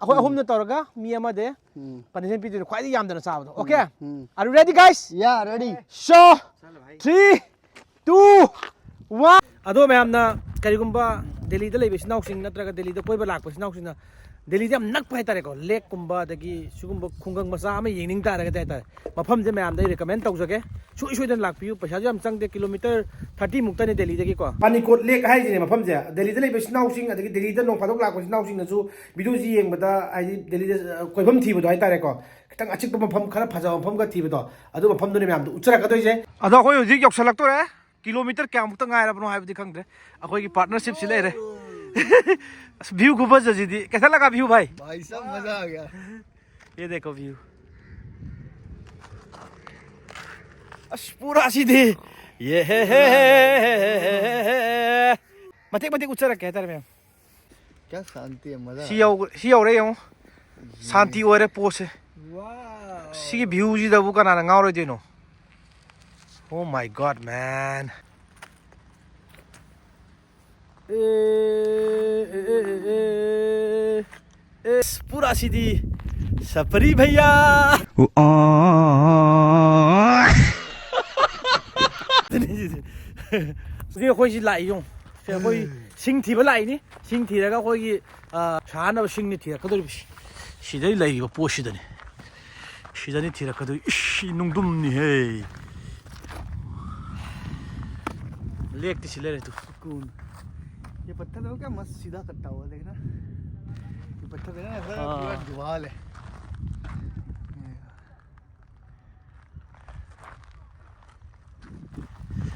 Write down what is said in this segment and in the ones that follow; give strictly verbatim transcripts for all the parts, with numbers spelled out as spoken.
ꯑꯩꯈꯣꯏ ꯎꯝ꯫ ꯑꯍꯨꯝꯅ ꯇꯧꯔꯒ ꯃꯤ ꯑꯃꯗ ꯎꯝ꯫ Punishment ꯄꯤꯗꯣꯏꯅꯦ, ꯈ꯭ꯋꯥꯏꯗꯒꯤ ꯌꯥꯝꯗꯅ ꯆꯥꯕꯗꯣ꯫ Okay? Um. Are you ready, guys? Yeah, ready. So, three, two, one. ꯑꯗꯣ ꯃꯌꯥꯝꯅ ꯀꯔꯤꯒꯨꯝꯕ ꯗꯦꯜꯂꯤꯗ ꯂꯩꯕ ꯏꯆꯤꯟ ꯏꯅꯥꯎꯁꯤꯡ ꯅꯠꯇ꯭ꯔꯒ ꯗꯦꯜꯂꯤꯗ ꯀꯣꯏꯕ ꯂꯥꯛꯄ ꯏꯆꯤꯟ ꯏꯅꯥꯎꯁꯤꯡꯅ ꯗꯦꯜꯂꯤꯗ ꯌꯥꯝ ꯅꯛꯄ ꯍꯥꯏꯇꯥꯔꯦꯀꯣ, ꯂꯦꯛꯀꯨꯝꯕ ꯑꯗꯒꯤ ꯁꯤꯒꯨꯝꯕ ꯈꯨꯡꯒꯪ ꯃꯆꯥ ꯑꯃ ꯌꯦꯡꯅꯤꯡ ꯇꯥꯔꯒꯗꯤ ꯍꯥꯏꯇꯥꯔꯦ, ꯃꯐꯝꯁꯦ ꯃꯌꯥꯝꯗ ꯑꯩ recommend ꯇꯧꯖꯒꯦ꯫ ꯁꯨꯡꯁꯣꯏ ꯁꯣꯏꯗꯅ ꯂꯥꯛꯄꯤꯌꯨ꯫ ꯄꯩꯁꯥꯁꯨ ꯌꯥꯝ ꯆꯪꯗꯦ, kilometre thirty ꯃꯨꯛꯇꯅꯦ ꯗꯦꯜꯂꯤꯗꯒꯤꯀꯣ꯫ ꯄꯥꯅꯤꯀꯣꯠ ꯂꯦꯛ ꯍꯥꯏꯁꯤꯅꯦ ꯃꯐꯝꯁꯦ꯫ ꯗꯦꯜꯂꯤꯗ ꯂꯩꯕ ꯏꯆꯤꯟ ꯏꯅꯥꯎꯁꯤꯡ ꯑꯗꯒꯤ ꯗꯦꯜꯂꯤꯗ ꯅꯣꯡ ꯐꯥꯗꯣꯛ ꯂꯥꯛꯄ ꯏꯆꯤꯟ ꯏꯅꯥꯎꯁꯤꯡꯅꯁꯨ videoꯁꯤ ꯌꯦꯡꯕꯗ, ꯍꯥꯏꯗꯤ ꯗꯦꯜꯂꯤꯗ, ꯑ, ꯀꯣꯏꯐꯝ ꯊꯤꯕꯗꯣ ꯍꯥꯏꯇꯥꯔꯦꯀꯣ, ꯈꯤꯇꯪ ꯑꯆꯤꯛꯄ ꯃꯐꯝ, ꯈꯔ ꯐꯖꯕ ꯃꯐꯝꯒ ꯊꯤꯕꯗꯣ, ꯑꯗꯨ ꯃꯐꯝꯗꯨꯅꯦ ꯃꯌꯥꯝꯗꯣ ꯎꯠꯆꯔꯛꯀꯗꯣꯏꯁꯦ꯫ ꯑꯗꯣ ꯑꯩꯈꯣꯏ ꯍꯧꯖꯤꯛ ꯌꯧꯁꯜꯂꯛꯇꯣꯔꯦ꯫ Kilometre ꯀꯌꯥꯃꯨꯛꯇ ꯉꯥꯏꯔꯕꯅꯣ ꯍꯥꯏꯕꯗꯤ ꯈꯪꯗ꯭ꯔꯦ꯫ ꯑꯩꯈꯣꯏꯒꯤ partnershipꯁꯤ ꯂꯩꯔꯦ꯫ ꯑꯁ, view ꯈꯨꯐꯖꯁꯤꯗꯤ꯫ कैसा लगा view, भाई? भाई साहब, मजा आ गया। ये देखो view। ꯑꯁ, ꯄꯨꯔꯥ ꯁꯤꯗꯤ꯫ ꯌꯦ ꯍꯦ ꯍꯦ ꯍꯦ ꯍꯦ ꯍꯦ ꯍꯦ꯫ ꯃꯇꯦꯛ ꯃꯇꯦꯛ ꯎꯠꯆꯔꯛꯀꯦ ꯍꯥꯏꯇꯥꯔꯦ, ꯃꯌꯥꯝ꯫ क्या शांति है, मजा आ ꯁꯤ गया। ꯌꯧ-, ꯁꯤ ꯌꯧꯔꯦ ꯌꯦꯡꯉꯣ꯫ ꯁꯥꯟꯇꯤ ꯑꯣꯏꯔꯦ ꯄꯣꯠꯁꯦ꯫ Wow꯫ ꯁꯤꯒꯤ viewꯁꯤꯗꯕꯨ ꯀꯅꯥꯅ ꯉꯥꯎꯔꯣꯏꯗꯣꯏꯅꯣ? Oh my God, man. ꯑꯦ, ꯑꯦ, ꯑꯦ, ꯑꯦ, ꯑꯦ꯫ ꯑꯦꯁ, ꯄꯨꯔꯥ ꯁꯤꯗꯤ ꯁꯄꯔꯤ ꯚꯩꯌꯥ꯫ ꯎ, ꯑ꯫ ꯁꯤ ꯑꯩꯈꯣꯏꯁꯤ ꯂꯥꯛꯏ ꯌꯦꯡꯉꯨ꯫ ꯁꯤ ꯑꯩꯈꯣꯏ ꯁꯤꯡ ꯊꯤꯕ ꯂꯥꯛꯏꯅꯤ꯫ ꯁꯤꯡ ꯊꯤꯔꯒ ꯑꯩꯈꯣꯏꯒꯤ, ꯑ, ꯁꯥꯅꯕ ꯁꯤꯡꯅꯤ ꯊꯤꯔꯛꯀꯗꯧꯔꯤꯕꯁꯤ꯫ ꯁꯤꯗꯩ ꯂꯩꯔꯤꯕ ꯄꯣꯠꯁꯤꯗꯅꯤ꯫ ꯁꯤꯗꯅꯤ ꯊꯤꯔꯛꯀꯗꯣꯏ꯫ ꯏꯁ, ꯁꯤ ꯅꯨꯡꯗꯨꯝꯅꯤꯍꯦ꯫ ꯂꯦꯛꯇꯤ ꯁꯤ ꯂꯩꯔꯦ ꯇꯨ꯫ सुकून। ये पत्थर देखो क्या मस्त सीधा कटा हुआ, देखना। ये पत्थर देखना, ऐसा हाँ। पूरा ढुआ है।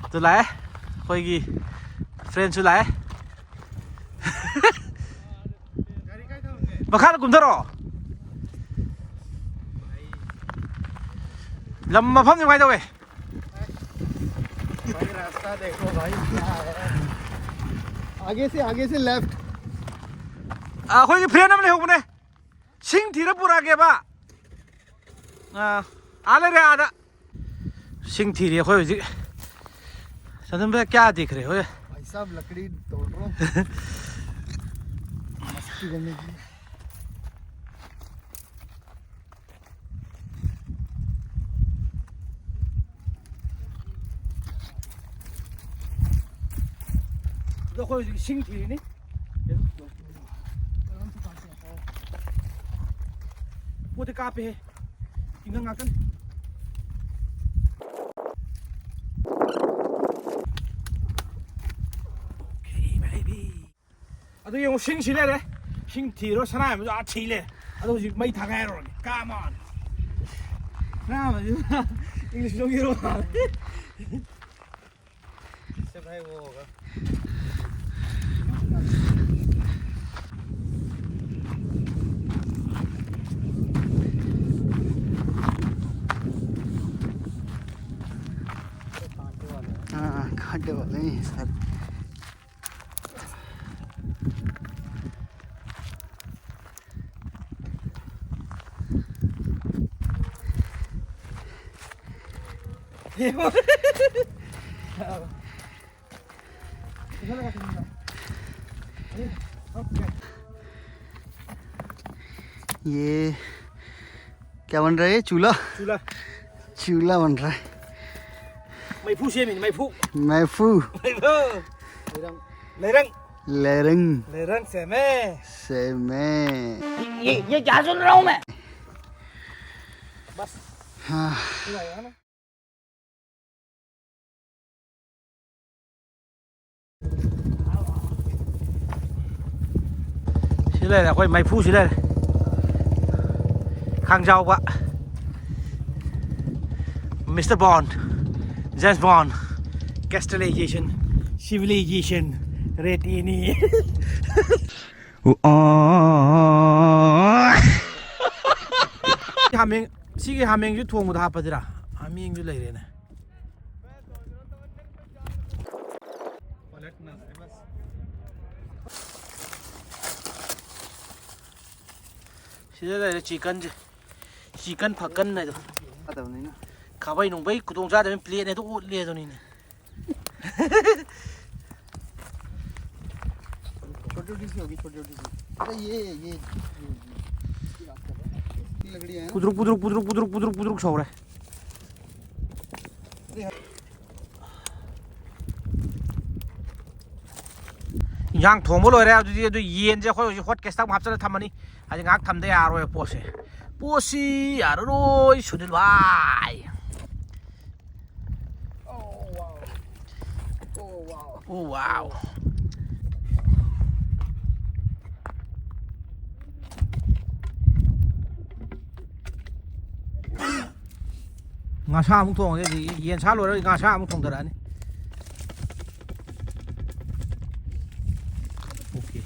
ꯑꯗꯨ ꯂꯥꯛꯑꯦ, ꯑꯩꯈꯣꯏꯒꯤ friendꯁꯨ ꯂꯥꯛꯑꯦ꯫ ꯃꯈꯥꯗ ꯀꯨꯝꯊꯔꯛꯑꯣ꯫ ꯂꯝ ꯃꯐꯝꯁꯦ ꯀꯃꯥꯏꯅ ꯇꯧꯋꯦ? भाई, रास्ता देखो भाई, क्या है? आगे से, आगे से left। ꯑꯩꯈꯣꯏꯒꯤ friend ꯑꯃ ꯂꯩꯍꯧꯕꯅꯦ꯫ ꯁꯤꯡ ꯊꯤꯔ ꯄꯨꯔꯛꯑꯒꯦꯕ꯫ ꯑꯥ, ꯑꯥ ꯂꯩꯔꯦ ꯑꯥꯗ꯫ ꯁꯤꯡ ꯊꯤꯔꯤ ꯑꯩꯈꯣꯏ ꯍꯧꯖꯤꯛ꯫ चंदन भैया, क्या दिख रहे हो ये? भाई साहब, लकड़ी तोड़ रहा हूँ। मस्ती करने की। ꯑꯗꯣ ꯑꯩꯈꯣꯏ ꯍꯧꯖꯤꯛ ꯏꯁꯤꯡ ꯊꯤꯔꯤꯅꯤ꯫ ꯄꯣꯠꯇꯤ ꯀꯥꯞꯄꯦꯍꯦ꯫ ꯇꯤꯡꯒꯪ ꯉꯥꯛꯇꯅꯤ꯫ Okay, baby. ꯑꯗꯨ ꯌꯦꯡꯉꯨ, ꯁꯤꯡ ꯁꯤ ꯂꯩꯔꯦ꯫ ꯁꯤꯡ ꯊꯤꯔꯣ, ꯁꯅꯥ ꯑꯃꯁꯨ ꯑꯥ ꯊꯤ ꯂꯩꯔꯦ꯫ ꯑꯗꯣ ꯍꯧꯖꯤꯛ ꯃꯩ ꯊꯥꯒꯥꯏꯔꯨꯔꯒꯦ꯫ Come on. ꯁꯅꯥ ꯑꯃꯁꯨ English ꯂꯧꯒꯦꯔꯣ? इससे भाई वो होगा। हाँ, कांटे वाले हैं सर। ये क्या बन रहा है? चूल्हा। चूल्हा। चूल्हा बन रहा है। ꯃꯩꯐꯨ ꯁꯦꯝꯃꯤꯅꯤ, ꯃꯩꯐꯨ꯫ ꯃꯩꯐꯨ꯫ ꯃꯩꯐꯨ꯫ ꯂꯩꯔꯪ꯫ ꯂꯩꯔꯪ꯫ ꯂꯩꯔꯪ꯫ ꯂꯩꯔꯪ ꯁꯦꯝꯃꯦ꯫ ꯁꯦꯝꯃꯦ꯫ ये, ये क्या सुन रहा हूँ मैं? बस। हाँ। ꯁꯤ ꯂꯩꯔꯦ, ꯑꯩꯈꯣꯏ ꯃꯩꯐꯨ ꯁꯤ ꯂꯩꯔꯦ꯫ ꯈꯥꯡꯖꯥꯎꯕ꯫ Mister Bond, James Bond, Castleization, Civilization, Red Ini. ꯍꯥꯃꯦꯡ, ꯁꯤꯒꯤ ꯍꯥꯃꯦꯡꯁꯨ ꯊꯣꯡꯕꯗ ꯍꯥꯞꯄꯁꯤꯔꯥ? ꯍꯥꯃꯦꯡꯁꯨ ꯂꯩꯔꯦꯅꯦ꯫ ꯁꯤꯗ ꯂꯩꯔꯦ ꯆꯤꯀꯟꯁꯦ꯫ ꯆꯤꯀꯟ ꯐꯀꯟ ꯍꯥꯏꯗꯣ꯫ ꯐꯠꯇꯕꯅꯤꯅ꯫ ꯈꯥꯕꯩ ꯅꯨꯡꯕꯩ ꯈꯨꯗꯣꯡ ꯆꯥꯗꯕꯅꯤꯅ ꯄ꯭ꯂꯦꯠꯅꯦ ꯑꯗꯨ ꯑꯣꯠꯂꯦ ꯑꯗꯨꯅꯤꯅꯦ꯫ छोटी छोटी सी होगी, छोटी छोटी सी। अरे ये, ये, ये, ये। ये लकड़ी है ना? पुदरुक, पुदरुक, पुदरुक, पुदरुक, पुदरुक, पुदरुक सौर है। अरे हाँ। ꯏꯟꯁꯥꯡ ꯊꯣꯡꯕ ꯂꯣꯏꯔꯦ꯫ ꯑꯗꯨꯗꯤ ꯑꯗꯨ ꯌꯦꯟꯁꯦ ꯑꯩꯈꯣꯏ ꯍꯧꯖꯤꯛ ꯍꯣꯠ ꯀꯦꯁꯇ ꯑꯃꯨꯛ ꯍꯥꯞꯆꯤꯜꯂ ꯊꯝꯃꯅꯤ꯫ ꯍꯥꯏꯗꯤ ꯉꯥꯏꯍꯥꯛ ꯊꯝꯗ ꯌꯥꯔꯔꯣꯏ ꯄꯣꯠꯁꯦ꯫ ꯄꯣꯠꯁꯤ ꯌꯥꯔꯔꯣꯏ ꯁꯨꯅꯤꯜ ꯚꯥꯏ꯫ Oh, wow. Oh, wow. Oh, wow. ꯉꯥꯁꯥ ꯑꯃꯨꯛ ꯊꯣꯡꯉꯒꯦ꯫ ꯌꯦꯟ ꯁꯥ ꯂꯣꯏꯔꯒ ꯉꯥꯁꯥ ꯑꯃꯨꯛ ꯊꯣꯡꯗꯔꯛꯑꯅꯤ꯫ Okay.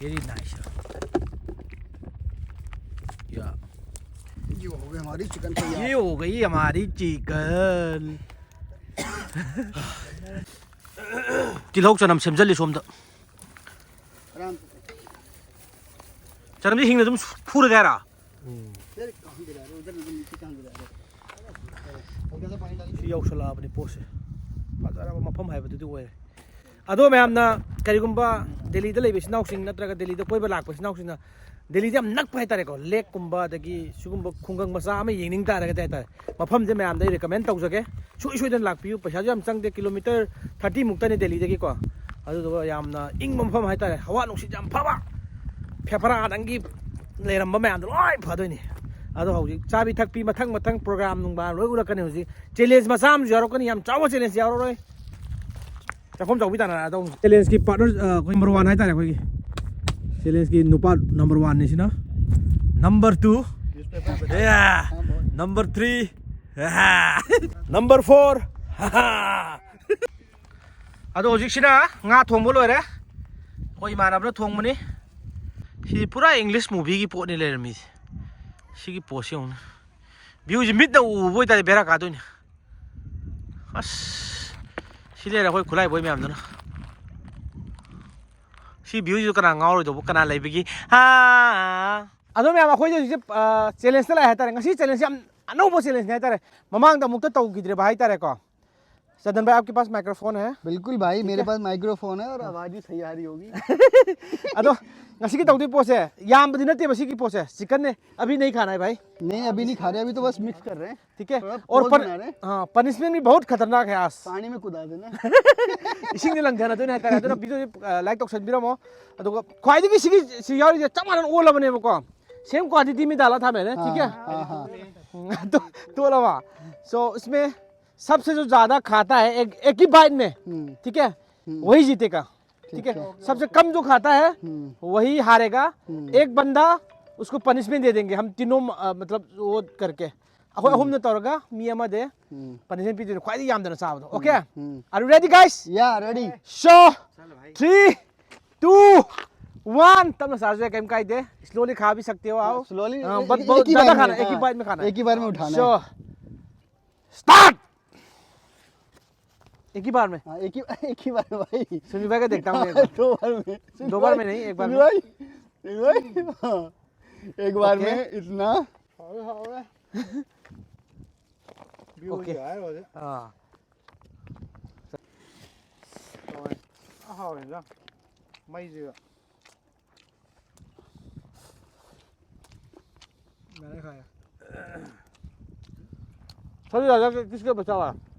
Very nice. Yeah. ये हो गई हमारी चिकन तैयार। ये हो गई हमारी चिकन। ꯇꯤꯜꯍꯧ ꯆꯅꯝ ꯁꯦꯝꯖꯜꯂꯤ ꯁꯣꯝꯗ꯫ ꯆꯅꯝꯁꯦ ꯍꯤꯡꯅ ꯑꯗꯨꯝ ꯐꯨꯔꯒꯦ ꯍꯥꯏꯔꯣ? ꯁꯤ ꯌꯧꯁꯜꯂꯛꯑꯕꯅꯤ ꯄꯣꯠꯁꯦ꯫ ꯐꯖꯔꯕ ꯃꯐꯝ ꯍꯥꯏꯕꯗꯨꯗꯤ ꯑꯣꯏꯔꯦ꯫ ꯑꯗꯣ ꯃꯌꯥꯝꯅ ꯀꯔꯤꯒꯨꯝꯕ ꯗꯦꯜꯂꯤꯗ ꯂꯩꯕ ꯏꯆꯤꯟ ꯏꯅꯥꯎꯁꯤꯡ ꯅꯠꯇ꯭ꯔꯒ ꯗꯦꯜꯂꯤꯗ ꯀꯣꯏꯕ ꯂꯥꯛꯄ ꯏꯆꯤꯟ ꯏꯅꯥꯎꯁꯤꯡꯅ ꯗꯦꯜꯂꯤꯗ ꯌꯥꯝ ꯅꯛꯄ ꯍꯥꯏꯇꯥꯔꯦꯀꯣ, ꯂꯦꯛꯀꯨꯝꯕ ꯑꯗꯒꯤ ꯁꯤꯒꯨꯝꯕ ꯈꯨꯡꯒꯪ ꯃꯆꯥ ꯑꯃ ꯌꯦꯡꯅꯤꯡ ꯇꯥꯔꯒꯗꯤ ꯍꯥꯏꯇꯥꯔꯦ, ꯃꯐꯝꯁꯦ ꯃꯌꯥꯝꯗ ꯑꯩ ꯔꯤꯀꯃꯦꯟ ꯇꯧꯖꯒꯦ꯫ ꯁꯨꯡꯁꯣꯏ ꯁꯣꯏꯗꯅ ꯂꯥꯛꯄꯤꯌꯨ꯫ ꯄꯩꯁꯥꯁꯨ ꯌꯥꯝ ꯆꯪꯗꯦ, ꯀꯤꯂꯣꯃꯤꯇꯔ ꯊꯥꯔꯇꯤ ꯃꯨꯛꯇꯅꯤ ꯗꯦꯜꯂꯤꯗꯒꯤꯀꯣ꯫ ꯑꯗꯨꯗꯨꯒ ꯌꯥꯝꯅ ꯏꯪꯕ ꯃꯐꯝ ꯍꯥꯏꯇꯥꯔꯦ, ꯍꯋꯥ ꯅꯨꯡꯁꯤꯠ ꯌꯥꯝ ꯐꯕ, ꯐꯦꯐꯔꯥꯗꯪꯒꯤ ꯂꯩꯔꯝꯕ ꯃꯌꯥꯝꯗꯣ ꯂꯣꯏ ꯐꯗꯣꯏꯅꯤ꯫ ꯑꯗꯣ ꯍꯧꯖꯤꯛ ꯆꯥꯕꯤ ꯊꯛꯄꯤ ꯃꯊꯪ ꯃꯊꯪ ꯄ꯭ꯔꯣꯒ꯭ꯔꯥꯝ ꯅꯨꯡꯒ꯭ꯔꯥꯝ ꯂꯣꯏ ꯎꯔꯛꯀꯅꯤ꯫ ꯍꯧꯖꯤꯛ ꯆꯦꯂꯦꯟꯖ ꯃꯆꯥ ꯑꯃꯁꯨ ꯌꯥꯎꯔꯛꯀꯅꯤ, ꯌꯥꯝ ꯆꯥꯎꯕ ꯆꯦꯂꯦꯟꯖ ꯌꯥꯎꯔꯔꯣꯏ꯫ ꯆꯥꯛꯈꯨꯝ ꯆꯥꯎꯕꯤ ꯇꯥꯟꯅꯔꯛꯑꯗꯧꯅꯤ꯫ ꯆꯦꯂꯦꯟꯖꯀꯤ ꯄꯥꯔꯠꯅꯔ, ꯑꯩꯈꯣꯏ ꯅꯝꯕꯔ ꯋꯥꯟ ꯍꯥꯏꯇꯥꯔꯦ꯫ ꯑꯩꯈꯣꯏꯒꯤ ꯆꯦꯂꯦꯟꯖꯀꯤ ꯅꯨꯄꯥ ꯅꯝꯕꯔ ꯋꯥꯟꯅꯤ ꯁꯤꯅ꯫ Number two, number three, number four. ꯑꯗꯣ ꯍꯧꯖꯤꯛꯁꯤꯅ ꯉꯥ ꯊꯣꯡꯕ ꯂꯣꯏꯔꯦ꯫ ꯑꯩꯈꯣꯏ ꯏꯃꯥꯟꯅꯕꯅ ꯊꯣꯡꯕꯅꯤ꯫ ꯁꯤꯗꯤ ꯄꯨꯔꯥ ꯏꯪꯂꯤꯁ ꯃꯨꯚꯤꯒꯤ ꯄꯣꯠꯅꯤ ꯂꯩꯔꯝꯃꯤꯁꯦ꯫ ꯁꯤꯒꯤ ꯄꯣꯠꯁꯤ ꯌꯦꯡꯉꯨꯅꯦ꯫ ꯚ꯭ꯌꯨꯁꯤ ꯃꯤꯠꯅ ꯎꯕ ꯑꯣꯏꯇꯥꯔꯗꯤ ꯕꯦꯔꯥ ꯀꯥꯗꯣꯏꯅꯤ꯫ ꯑꯁ, ꯁꯤ ꯂꯩꯔꯦ ꯑꯩꯈꯣꯏ ꯈꯨꯠꯂꯥꯏꯕꯣꯏ ꯃꯌꯥꯝꯗꯨꯅ꯫ ꯁꯤ ꯚ꯭ꯌꯨꯁꯤꯗ ꯀꯅꯥ ꯉꯥꯎꯔꯣꯏꯗꯧꯕ, ꯀꯅꯥ ꯂꯩꯕꯒꯤ? ꯑꯥ꯫ ꯑꯗꯣ ꯃꯌꯥꯝ, ꯑꯩꯈꯣꯏꯁꯦ ꯍꯧꯖꯤꯛꯁꯦ, ꯑ, ꯆꯦꯂꯦꯟꯖꯇ ꯂꯥꯛꯑꯦ ꯍꯥꯏꯇꯥꯔꯦ꯫ ꯉꯁꯤ ꯆꯦꯂꯦꯟꯖꯁꯦ ꯌꯥꯝ ꯑꯅꯧꯕ ꯆꯦꯂꯦꯟꯖꯅꯤ ꯍꯥꯏꯇꯥꯔꯦ꯫ ꯃꯃꯥꯡꯗ ꯑꯃꯨꯛꯇ ꯇꯧꯈꯤꯗ꯭ꯔꯤꯕ ꯍꯥꯏꯇꯥꯔꯦꯀꯣ꯫ चंदन भाई, आपके पास माइक्रोफोन है? बिल्कुल भाई, मेरे पास माइक्रोफोन है और आवाज भी सही आ रही होगी। ꯑꯗꯣ ꯉꯁꯤꯒꯤ ꯇꯧꯗꯣꯏ ꯄꯣꯠꯁꯦ ꯌꯥꯝꯕꯗꯤ ꯅꯠꯇꯦꯕ꯫ ꯁꯤꯒꯤ ꯄꯣꯠꯁꯦ ꯆꯤꯛꯀꯟꯅꯦ, अभी नहीं खाना है भाई। नहीं, अभी नहीं खा रहे, अभी तो बस मिक्स कर रहे हैं। ठीक है। थोड़ा और पोज पर, बना रहे हैं। हाँ, पनिशमेंट भी बहुत खतरनाक है आज। पानी में कुदा देना। ꯏꯁꯤꯡꯗ ꯂꯪꯊꯅꯗꯣꯏꯅꯦ ꯍꯥꯏꯇꯥꯔꯦ꯫ ꯑꯗꯨꯅ ꯚꯤꯗꯤꯑꯣꯁꯦ ꯂꯥꯏꯛ ꯇꯧꯁꯟꯕꯤꯔꯝꯃꯣ꯫ ꯑꯗꯨꯒ ꯈ꯭ꯋꯥꯏꯗꯒꯤ ꯁꯤꯒꯤ ꯁꯤ ꯌꯥꯎꯔꯤꯁꯦ ꯆꯞ ꯃꯥꯟꯅꯅ ꯑꯣꯜꯂꯕꯅꯦꯕ꯫ सेम क्वांटिटी में डाला था मैंने, ठीक है। हाँ, हाँ। तो तो वाला, सो इसमें सबसे जो ज्यादा खाता है एक एक ही बाइट में, हम्म, ठीक है, हम्म। वही जीतेगा। ठीक है। ठीक है। सबसे कम जो खाता है हम्म, वही हारेगा। हम्म। एक बंदा उसको पनिशमेंट दे देंगे हम तीनों, अ, मतलब वो करके, ꯑꯩꯈꯣꯏ ꯑꯍꯨꯝꯅ ꯇꯧꯔꯒ ꯃꯤ ꯑꯃꯗ हम्म, ꯄꯅꯤꯁꯃꯦꯟ ꯄꯤꯗꯣꯏꯅꯦ, ꯈ꯭ꯋꯥꯏꯗꯒꯤ ꯌꯥꯝꯗꯅ ꯆꯥꯕꯗꯣ꯫ Okay? Hmm. Are you ready, guys? या ready. So, three, two, one. ꯇꯞꯅ ꯆꯥꯔꯁꯨ ꯌꯥꯏ, ꯀꯩꯝ ꯀꯥꯏꯗꯦ꯫ Slowly खा भी सकते हो, आओ। Slowly, हाँ, एक- बहुत एक बहुत ही ज्यादा बार खाना में, है, एक ही हाँ, बाइट में खाना है। एक ही बार में उठाना So, है। Start. एक ही बार में। हाँ, एक ही एक ही बार में भाई। सुनी भाई का देखता हूँ मैं एक बार। दो बार में। दो बार में नहीं, एक बार सुनी में। भाई, सुनी भाई, हाँ। एक बार ओके। में इतना। ꯍꯥꯎꯋꯦ ꯍꯥꯎꯋꯦ꯫ ꯚ꯭ꯌꯨꯁꯦ ꯑꯣꯀꯦ꯫ ꯍꯥꯏꯔꯨꯔꯗꯤ ꯑꯥ꯫ ꯍꯥꯎꯋꯦ꯫ ꯑ ꯍꯥꯎꯋꯦ ꯏꯟꯖꯥꯡ꯫ ꯃꯩꯁꯤꯒ꯫ मैंने खाया। सबसे ज्यादा कि- किसके बचा हुआ है?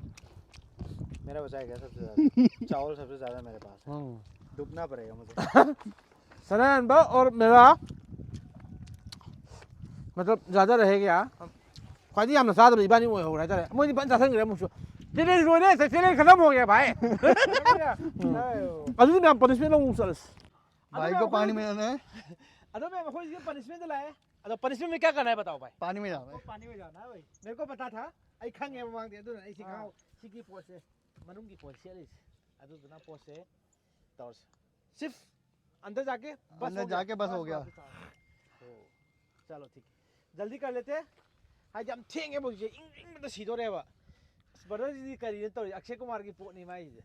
मेरा बचा है क्या सबसे ज्यादा? चावल सबसे ज्यादा है मेरे पास। हम्म। दुगना पड़ेगा मुझे। सना अनबर और मेरा मतलब ज्यादा रहेगा। ख्वाइदी हम साथ में इबानी वो हो रहा है। मोदी बन जाते हैं मुझे। तेरे रोने से तेरे खत्म हो गया भाई। अभी मैं पनिशमेंट लूंगा सर। भाई को पानी में जाना है। अरे मैं कोई ये पनिशमेंट लाए। अरे पनिशमेंट में क्या करना है बताओ भाई। पानी में जाना है। पानी में जाना है भाई। मेरे को पता था। ꯑꯩ ꯈꯪꯉꯦꯕ ꯃꯃꯥꯡꯗ ꯑꯗꯨꯅ ꯑꯩ ꯁꯤ ꯈꯪꯍꯧ ꯁꯤꯒꯤ ꯄꯣꯠꯁꯦ ꯃꯅꯨꯡꯒꯤ ꯄꯣꯠ ꯁꯦꯠꯂꯤꯁꯦ ꯑꯗꯨꯗꯨꯅ ꯄꯣꯠꯁꯦ ꯇꯧꯔꯁꯦ꯫ सिर्फ अंदर जाके बस अंदर हो गया। जाके बस हो गया। वापस आओ। ओ, चलो ठीक है। जल्दी कर लेते हैं। ꯍꯥꯏꯗꯤ ꯌꯥꯝ ꯊꯦꯡꯉꯦꯕ ꯍꯧꯖꯤꯛꯁꯦ꯫ ꯏꯪ ꯏꯪꯕꯗ ꯁꯤꯗꯣꯔꯦꯕ꯫ ꯑꯁ ꯕ꯭ꯔꯗꯔꯁꯤꯗꯤ ꯀꯔꯤꯅꯣ ꯇꯧꯔꯤꯁꯦ? ꯑꯛꯁꯦ ꯀꯨꯃꯥꯔꯒꯤ ꯄꯣꯠꯅꯤ ꯃꯥꯏꯁꯦ꯫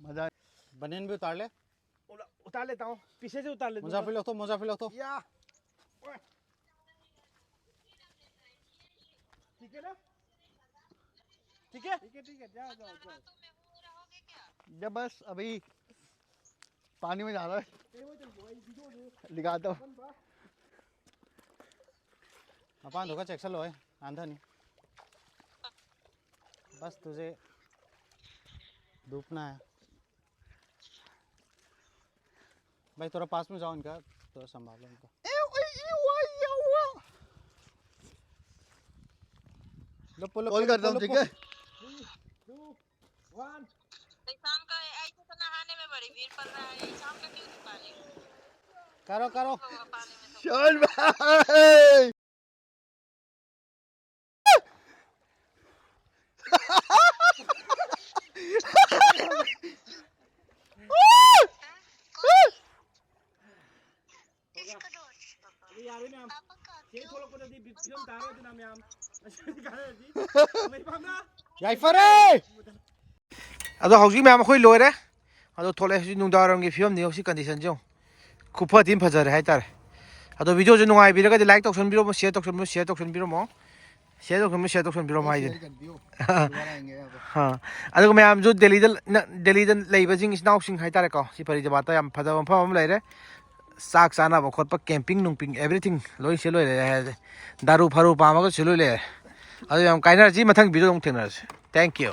मजा। बनियान भी उतार ले। उला- उतार लेता हूँ, पीछे से उतार लेता मोजा हूँ। पहले उतार, मोजा पहले उतार। या। ठीक है ना? ठीक है? ये बस अभी पानी में जा रहा है। दिखा दो। अपन धोखा चेक चलो है, आंधा नहीं। बस तुझे डूबना है। भाई, थोड़ा पास में जाओ इनका, थोड़ा संभालो इनको। लो, पुल, कॉल पुल, करता हूँ, पुल, ठीक पुल। है? शाम का ऐसे तो नहाने में बड़ी भीड़ पड़ रहा है, शाम का क्यों नहीं पानी? करो, करो। पानी में तो चल भाई। ꯌꯥꯏꯐꯔꯦ! ꯑꯗꯣ ꯍꯧꯖꯤꯛ ꯃꯌꯥꯝ ꯑꯩꯈꯣꯏ ꯂꯣꯏꯔꯦ꯫ ꯑꯗꯣ ꯊꯣꯛꯂꯛꯑꯦ꯫ ꯍꯧꯖꯤꯛ ꯅꯨꯡꯗꯥꯡꯋꯥꯏꯔꯝꯒꯤ ꯐꯤꯕꯝꯅꯤ꯫ ꯍꯧꯖꯤꯛ ꯀꯟꯗꯤꯁꯟꯁꯦ ꯌꯦꯡꯉꯨ꯫ ꯈꯨꯐ ꯊꯤꯅ ꯐꯖꯔꯦ ꯍꯥꯏꯇꯥꯔꯦ꯫ ꯑꯗꯣ ꯚꯤꯗꯤꯑꯣꯁꯦ ꯅꯨꯡꯉꯥꯏꯕꯤꯔꯒꯗꯤ ꯂꯥꯏꯛ ꯇꯧꯁꯟꯕꯤꯔꯝꯃꯣ, ꯁꯤꯌꯔ ꯇꯧꯁꯟꯕꯤꯔꯃꯣ, ꯁꯤꯌꯔ ꯇꯧꯁꯟꯕꯤꯔꯝꯃꯣ꯫ ꯁꯤꯌꯔ ꯇꯧꯁꯟꯕꯤꯔꯝꯃꯣ, ꯁꯤꯌꯔ ꯇꯧꯁꯟꯕꯤꯔꯝꯃꯣ ꯍꯥꯏꯗꯨꯅꯤ꯫ ꯀꯟꯕꯤꯌꯨ꯫ ꯑꯗꯨꯒ ꯃꯌꯥꯝꯁꯨ ꯗꯦꯜꯂꯤꯗ, ꯅ-, ꯗꯦꯜꯂꯤꯗ ꯂꯩꯕꯁꯤꯡ ꯏꯆꯤꯟ ꯏꯅꯥꯎꯁꯤꯡ ꯍꯥꯏꯇꯥꯔꯦꯀꯣ, ꯁꯤ ꯐꯔꯤꯗꯥꯕꯥꯗꯇ ꯌꯥꯝ ꯐꯖꯕ ꯃꯐꯝ ꯑꯃ ꯂꯩꯔꯦ꯫ ꯆꯥꯛ ꯆꯥꯅꯕ ꯈꯣꯠꯄ, camping ꯅꯨꯡꯄꯤꯡ, everything ꯂꯣꯏ ꯁꯤ ꯂꯣꯏ ꯂꯩꯔꯦ ꯍꯥꯏꯔꯗꯤ꯫ ꯗꯥꯔꯨ ꯐꯥꯔꯨ ꯄꯥꯝꯃꯒ ꯁꯤ ꯂꯣꯏ ꯂꯩꯔꯦ꯫ ꯑꯗꯨ ꯌꯥꯝ ꯀꯥꯏꯅꯔꯁꯤ, ꯃꯊꯪ ꯚꯤꯗꯤꯑꯣꯗ ꯑꯃꯨꯛ ꯊꯦꯡꯅꯔꯁꯤ꯫ Thank you꯫